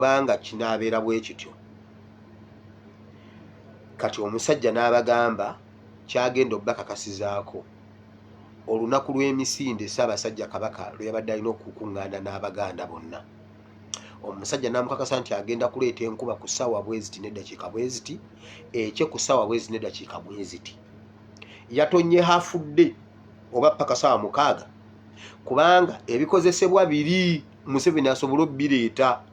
Kubanga kinaabeera bwe kityo. Kati omusajja n'abagamba ky'agenda obakakasizaako olunaku lw'emisinde Ssaabasajja Kabaka lwe yabadde alina okukuŋŋaana n'Abaganda bonna. Omusajja n'amukakasa nti agenda kuleeta enkuba ku ssaawa bweziti n'eddakiika bweziti, ekye ku ssaawa bweziti n'eddakiika bweziti. Yatonnye hafudde oba paka ssaawa 6 kubanga ebikozesebwa biri Museveni asobole obbireeta.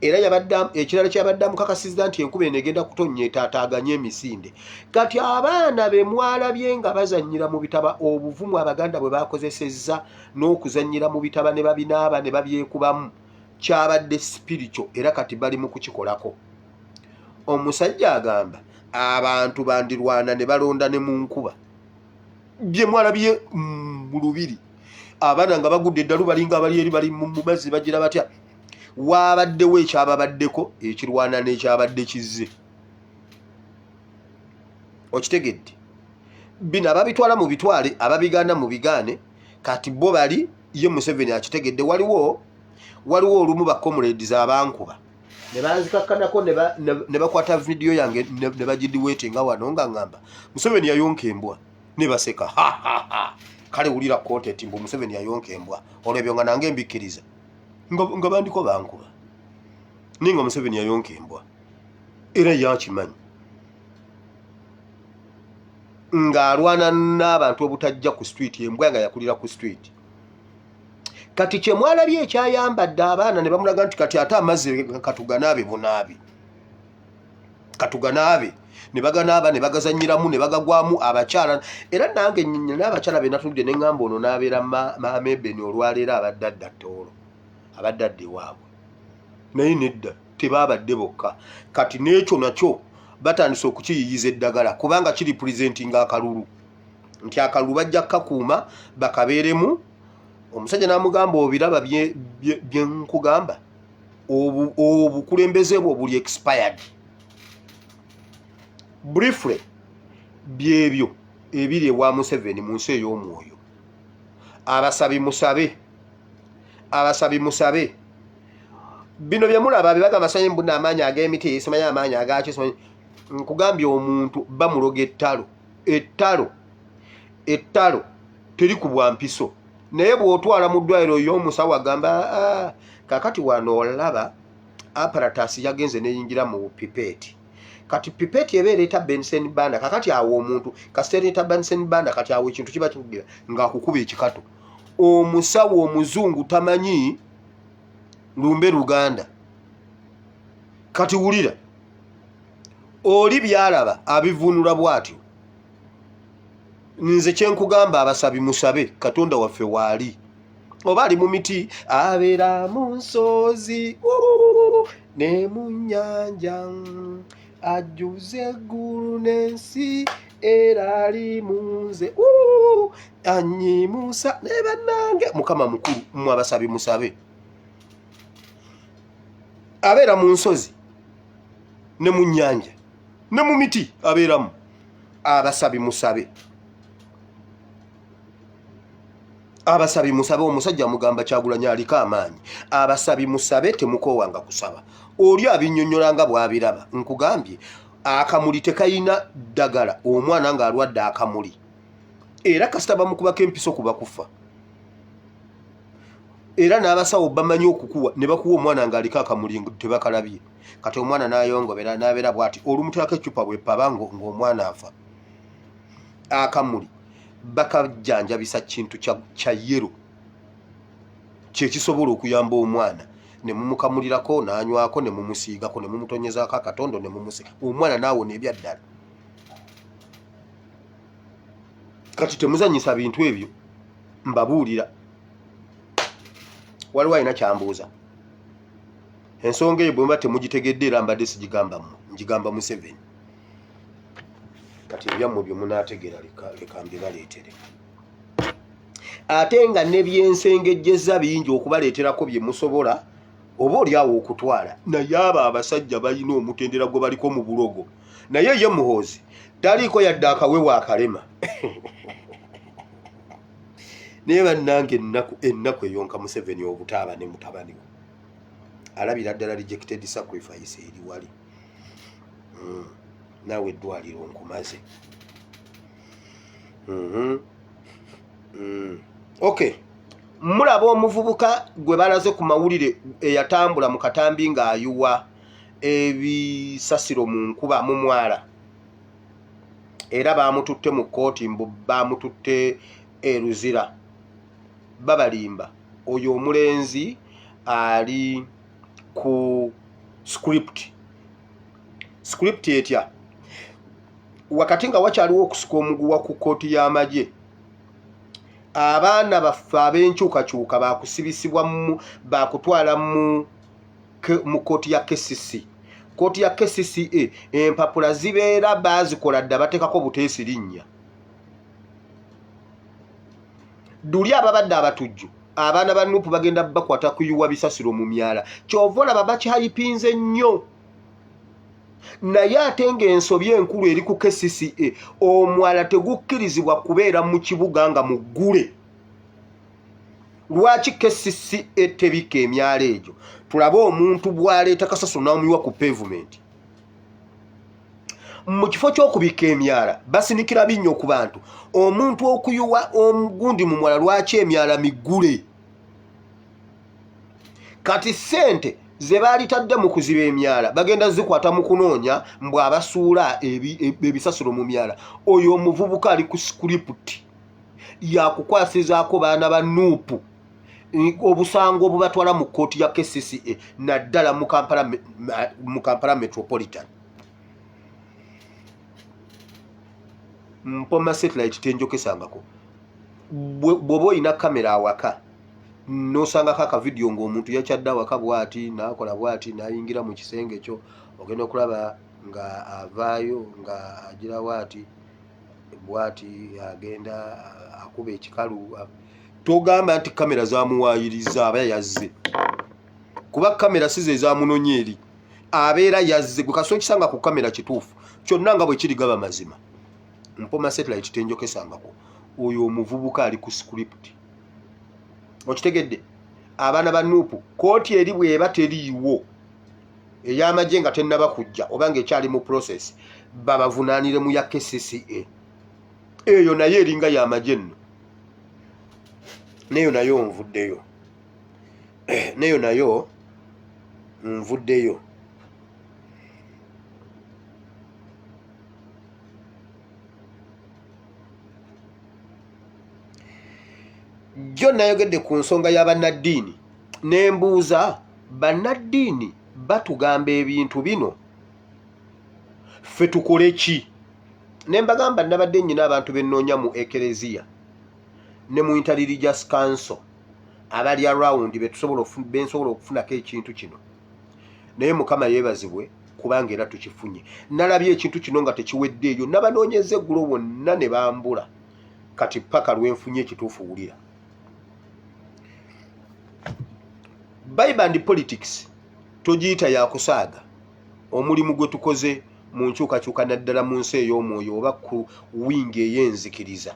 Era yabadde ekirala kyabadde amukakasizza nti enkuba eno egenda kutonnya etaataaganye emisinde. Kati abaana be mwalabye nga bazannyira mu bitaba obuvumu Abaganda bwe bakozesezza n'okuzannyira mu bitaba ne babinaaba ne babyekubamu kyabadde spiritual era kati bali mu kukikolako. Omusajja agamba abantu bandirwana ne balonda ne mu nkuba. Bye mwalabye mu lubiri abaana nga bagudde eddalu balinga abali eri bali mu mazzi bagira batya, waabaddewo ekyababaddeko ekirwana n'ekyabadde kizze. Okitegedde? Bino ababitwala mu bitwale, ababigaana mu bigaane. Kati bo bali ye Museveni akitegedde. Waliwo olumu ba comrades abankuba ne banzikakkanako ne bakwata vidiyo yange ne bagidiweetinga wano nga ngamba Museveni yayonka embwa ne baseka ha ha ha. Kale wulira content mbu Museveni yayonka embwa, olwo ebyo nga nange mbikkiriza nga bandiko bankuba naye nga Museveni yayonka embwa era yakimanyi ng'alwana n'abantu obutajja ku street, embwa nga yakulira ku street. Kati kye mwalabye ekyayambadde abaana ne bamulaga nti kati ate amazzi katuganaabe bunaabi, katuganaabe, ne baganaaba ne bagazannyiramu ne bagagwamu abakyala. Era nange n'abakyala be natulidde ne ŋŋamba ono n'abeera maama Ebeni olwaleero abadde adda Tooro, abadde adda ewaabwe, naye nedda tebaabadde bokka. Kati n'ekyo nakyo batandise okukiyiyiza eddagala kubanga kiri presentinga akalulu nti akalulu bajja kukakuuma bakabeeremu. Omusajja n'amugamba obiraba bye nkugamba, obukulembeze bwo buli expired. Briefly byebyo ebiri ewa Museveni mu nsi ey'omwoyo. Abasabi musabe, abasabi musabe. Bino bye mulaba bye bagamba simanyi mbu amaanyi ag'emiti, simanyi amaanyi agaki, simanyi. Nkugambye omuntu bamuloga ettalo, ettalo, ettalo terikubwa mpiso, naye bw'otwala mu ddwaliro y'omusawo agamba kakati wano olaba apparatus yagenze neyingira mu pipette. Kati pipette eba ereeta Bunsen burner. Kakati awo omuntu kasita ereeta Bunsen burner, kati awo ekintu kiba kikugira ng'akukuba ekikato. Omusawo omuzungu tamanyi lumbe Luganda. Kati wulira oli byalaba abivunula bw'atyo. Nze kyenkugamba abasabi musabe, Katonda waffe waali, oba ali mu miti, abeera mu nsozi ne mu nnyanja, ajjuza eggulu n'ensi, era ali mu nze anyimusa. Naye bannange Mukama mukulu. Mmwe abasabi musabe, abeera mu nsozi ne mu nnyanja ne mu miti abeeramu. Abasabi musabe, abasabi musabe. Omusajja mugamba Kyagulanyi aliko amaanyi. Abasabi musabe, temukoowanga kusaba. Oli abinnyonnyola nga bw'abiraba. Nkugambye akamuli tekayina ddagala. Omwana ng'alwadde akamuli era kasita bamukubako empiso kuba kufa. Era n'abasawo bamanyi okukuwa ne bakuwa omwana ng'aliko akamuli tebakalabye. Kati omwana n'ayongobera n'abeera bw'ati, olumuteekako eccupa bwepaba ng'omwana afa. Akamuli bakajjanjabisa kintu kya yellow kyekisobola okuyamba omwana, ne mumukamulirako n'anywako ne mumusiigako ne mumutonyezaako akatondo ne mumusiiga omwana n'awona ebyaddala. Kati temuzanyisa bintu ebyo, mbabuulira. Waliwo alina kyambuuza ensonga eyo? Bwe muba temugitegedde, era mbadde sigigamba mmwe, ngigamba Museveni. Kati ebyammwe bye munaategeera leka mbibaleetere, ate nga ne byensengejjeza bingi okubaleeterako bye musobola oba oli awo okutwala. Naye abo abasajja balina omutendera gwe baliko mu bulogo, naye ye Muhoozi taliiko yadde akawewa akalema. Naye bannange ennaku, ennaku eyonka Museveni obutaaba ne mutabani we. Alabira ddala rejected sacrifice eri wali. Naawe eddwaliro nkumaze. Okay, mulaba omuvubuka gwe balaze ku mawulire eyatambula mu katambi ng'ayuwa ebisasiro mu nkuba mu mwala, era bamututte mu kkooti, mbu bamututte e Luzira. Babalimba. Oyo omulenzi ali ku script. Script etya? Wakati nga wakyaliwo okusika omuguwa ku kkooti y'amagye, abaana baffe ab'enkyukakyuka bakusibisibwa, bakutwala mu kkooti ya KCC. Kkooti ya KCCA empapula zibeera baazikola dda, bateekako buteesi linnya. Duli ababadde abatujju, abaana ba NUP bagenda bakwata kuyuwa bisasiro mu myala. Kyova olaba bakyayipinze nnyo. Naye ate ng'ensobi enkulu eri ku KCCA. Omwala tegukkirizibwa kubeera mu kibuga nga muggule. Lwaki KCCA tebikka emyala egyo? Tulabe omuntu bw'aleeta kasasiro n'amuyiwa ku pavement. Mu kifo ky'okubikka emyala, basinikira binnyo ku bantu. Omuntu okuyuwa omugundi mu mwala, lwaki emyala miggule? Kati ssente ze baalitadde mu kuziba emyala bagenda zikwata mu kunoonya mbw abasuula ebisasiro mu myala. Oyo omuvubuka ali ku script yakukwasizaako baana ba NUP obusango obubatwala mu kkooti ya KCCA, naddala mu Kampala Metropolitan. Mpoma Satellite tenjokesangako. Bw'oba olina kamera awaka n'osangako akavidiyo ng'omuntu yakyadde awaka bw'ati, n'akola bw'ati, n'ayingira mu kisenge kyo, ogenda okulaba nga avaayo nga agirawo ati bw'ati, agenda akuba ekikalu, togamba nti kamera zamuwaayiriza. Aba yazze, kuba kamera si ze zamunonya eri, abeera yazze. Gwe kasita okisanga ku kamera, kituufu kyonna nga bwe kiri gaba mazima. Mpoma Satellite tenjokesangako. Oyo omuvubuka ali ku script, okitegedde? Abaana ba NUP, kooti eri bw'eba teriiwo ey'amagye nga tennaba kujja oba ng'ekyali mu process, babavunaanire mu ya KCCA. Eyo naye eringa y'amagye nno, neyo nayo nvuddeyo, neyo nayo nvuddeyo. Jjo nayogedde ku nsonga y'abannaddiini, ne mbuuza bannaddiini, batugamba ebintu bino, ffe tukole ki? Ne mbagamba nabadde nnyina abantu bennoonya mu ekereziya ne mu interreligious council abali around bensobola okufunako ekintu kino. Naye Mukama yeebazibwe kubanga era tukifunye. Nalabye ekintu kino nga tekiweddeeyo, nabanoonyeza eggulo wonna ne bambula. Kati paka lwenfunye ekituufu. Wulira, Bible and politics togiyita yakusaaga. Omulimu gwe tukoze mu nkyukakyuka, naddala mu nsi ey'omwoyo oba ku wingi ey'enzikiriza.